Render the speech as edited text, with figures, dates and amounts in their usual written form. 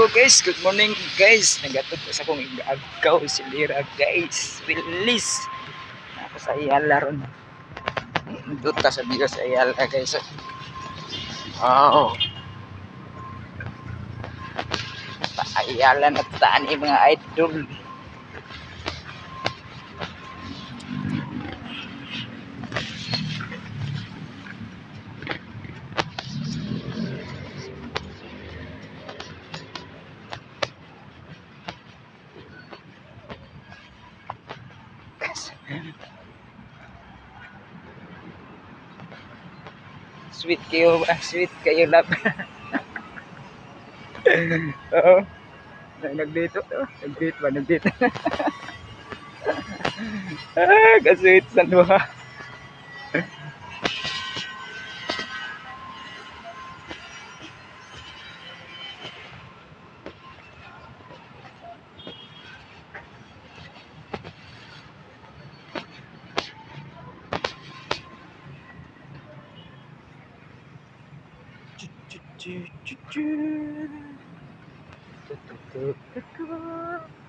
Hello guys, good morning guys. Nagatod ko sa akong igaagaw si Lira guys. Release. Ako sa Ayala ron. Duta sa biyo sa Ayala guys. Wow. Pa Ayala na tani mga idol. Sweet kayo ba? Sweet kayo love. Oo. Nagdito. Oh, nagdito ba? Nagdito. Ah, ka-sweet sa duha. Chu, chu, chu, chu. Tu, tu, tu, tu, tu.